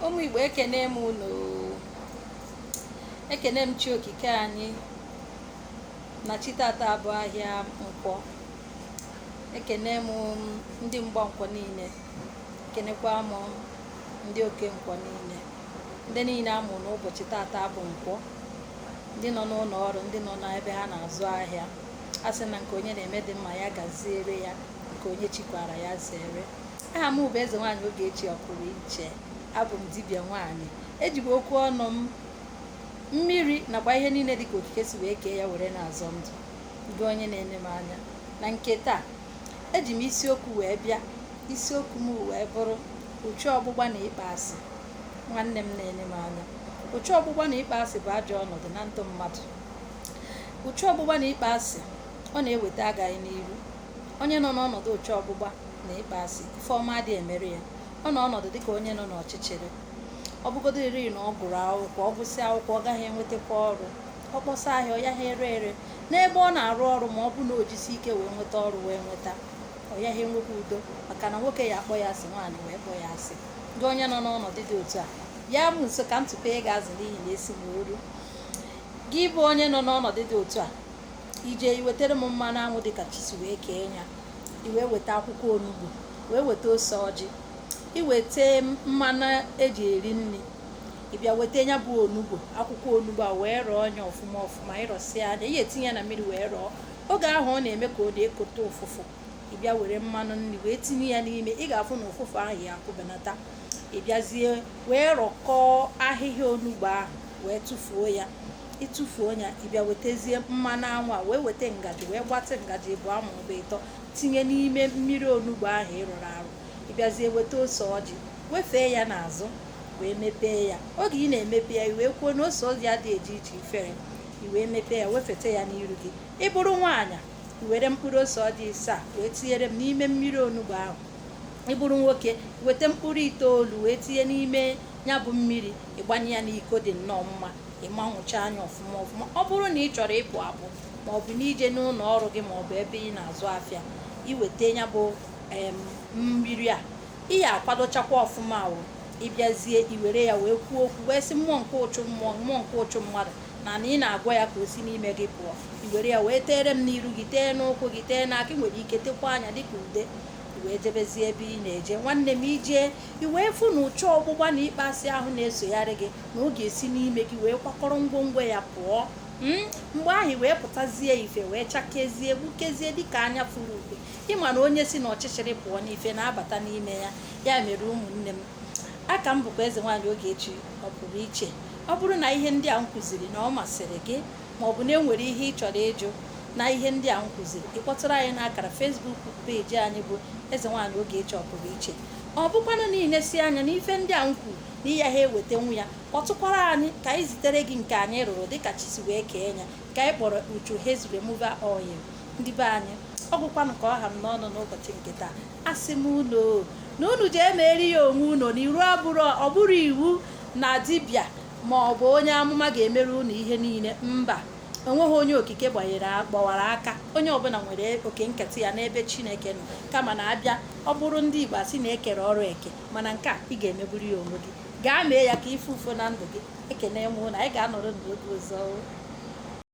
Ụmụ Igbo, ekene m unu. Ekene m Chi Okike anyị na chi tata bụ ahịa Nkwọ. Ekene m ndị mgbankwọ niile, ekenekwa m ndị oke nkwọ niile, ndị niile a mụrụ n'ụbọchị tata bụ Nkwọ, ndị nọ n'ụlọ ọrụ, ndị nọ n'ebe ha na-azụ ahịa. A sị na nke onye na-eme dị mma, ya gaziere ya, nke onye chikwara ya zere. Aha m bụ Eze Nwaanyị Ogechi Ọpụrụ Iche. Abụ m dibịa nwaanyị. Eji m okwu ọnụ m, mmiri nakwa ihe niile dịka okike si wee kee ya were na-azọ ndụ. Gị onye na-ene m anya na nke taa, eji m isiokwu wee bịa. Isiokwu m wee bụrụ uchu ọgbụgba na ịkpa asị. Nwanne m na-ene m anya, uchu ọgbụgba na ịkpa asị bụ ajọ ọnọdụ na ndụ mmadụ. Uchu ọgbụgba na ịkpa asị, ọ na-eweta agaghị n'iru. Onye nọ n'ọnọdụ uchu ọgbụgba na ịkpa asị, ife ọma adịghị emere ya. Ọ nọ ọnọdụ dịka onye nọ n'ọchịchịrị. Ọ bụgodịrị na ọ gụrụ akwụkwọ, ọ gụsị akwụkwọ, ọ gaghị enwetakwa ọrụ. Ọ kpọsa ahịa, ọ yaghị ere ere n'ebe ọ na-arụ ọrụ. Ma ọ bụ na o jisi ike wee nweta ọrụ, wee nweta, ọ yaghị enwekwa udo, maka na nwoke ya akpọ ya asị, nwaanyị wee kpọọ ya asị. Gị onye nọ n'ọnọdụ dị otu a, bịa m nso ka m tụpe ị ga-azụ, n'ihi na esi m oru. Gị bụ onye nọ n'ọnọdụ dị otu a, ije iwetara m mmanụ anwụ dịka chi si wee kee ya, i wee weta akwụkwọ onugbu, wee weta ose ọjị, iweta mmanụ eji eri nri, ị bịa weta ya bụ onugbu, akwụkwọ onugbu a, wee rọọ anya ọfụma ọfụma. Ịrọsịa anya, ihe etinye ya na mmiri wee rọọ. Oge ahụ ọ na-eme ka ọ na-ekote ụfụfụ, ị bịa were mmanụ nri wee tinye ya n'ime. Ị ga-afụ na ụfụfụ ahụ ya akwụbenata. Ị bịazie wee rọkọọ ahịhịa onugbu ahụ wee tụfuo ya. Ịtụfuo ya, ị bịa wetazie mmanụ anwụ a, wee weta ngaji, wee gbatị ngaji ịbụọ ma ọ bụ ịtọ, tinye n'ime mmiri onugbu ahụ ị rụrụ arụ. Ị bịazie weta ose ọjị, wefee ya n'azụ, wee mepee ya. Oge ị na-emepe ya, i wee kwuo na ose ọjị adịghị eji iche ifere. I wee mepee ya, wefete ya n'iru gị. Ị bụrụ nwaanyị, i were mkpụrụ ose ọjị ịsaa wee tinyere m n'ime mmiri onugbu ahụ. Ị bụrụ nwoke, weta mkpụrụ itoolu wee tinye n'ime ya bụ mmiri. Ịgbanye ya n'iko dị nnọọ mma, ịmanwụcha anya ọfụma ọfụma. Ọ bụrụ na ị chọrọ ịpụ apụ, ma ọ bụ n'ije n'ụlọ ọrụ gị, ma ọ bụ ebe ị na-azụ afịa, iweta ya bụ mmiri a, ị ya akwadochakwa ọfụma. O ịbịazie, iwere ya wee kwuo okwu, wee sị mmụọ nke ụchụ mmụọ, mmụọ nke ụchụ mmadụ, na ị na-agwa ya ka o si n'ime gị pụọ. Iwere ya wee teere m n'iru gị, tee n'ụkwụ gị, tee n'aka. Ị nwere ike tekwa anya dịka ude, wee jebezie ebe ị na-eje. Nwanne m, ijee, i wee fụ na ụchụ ọgbụgba na ịkpasị ahụ na-esogharị gị, na ọ ga-esi n'ime gị wee kwakọrọ ngwongwo ya pụọ. Mgbe ahụ i wee pụtazie ife, wee chakezie, gbukezie dịka anya furu ukwe. Ịma na onye si n'ọchịchịrị pụọ n'ife na-abata n'ime ya. Ya mere, ụmụnne m, aka m bụkwa Eze Nwaanyị Ogechi Ọ Pụrụ Iche. Ọ bụrụ na ihe ndị a m kụziri na ọ masịrị gị, ma ọ bụ na e nwere ihe ị chọrọ ịjụ na ihe ndị a m kụziri, ị kpọtụrụ anyị n'akara Facebook page anyị bụ Eze Nwaanyị Ogechi Ọ Pụrụ Iche. Ọ bụkwanụ niile si anya na ife ndị a m kwuru na ịya ha ewetanwu ya, kpọtụkwara anyị ka anyị zitere gị nke anyị rụrụ dịka chi si wee kee ya, nke anyị kpọrọ Uchu Haze Removal Oil. Ndị be anyị, ọ gwụkwanụ ka ọ ha m n'ọnụ n'ụbọchị nke taa. Asị m unu na unu jee meeri ya onwe unu na iru abụrụ. Ọ bụrụ iwu na dibịa ma ọ bụ onye amụma ga-emere unu ihe niile, mba. Onweghị onye okike gbanyere gbawara aka. Onye ọbụla nwere oke nketa ya n'ebe Chineke nọ. Kama na abịa, ọ bụrụ ndị Igbo asị na ekere ọrụ eke, mana nke a ị ga-emeburu ya onwe gị. Gaa mee ya ka ife ufo na ndụ gị. Ekene m unu. Anyị ga-anọrọ n'oge ọzọ.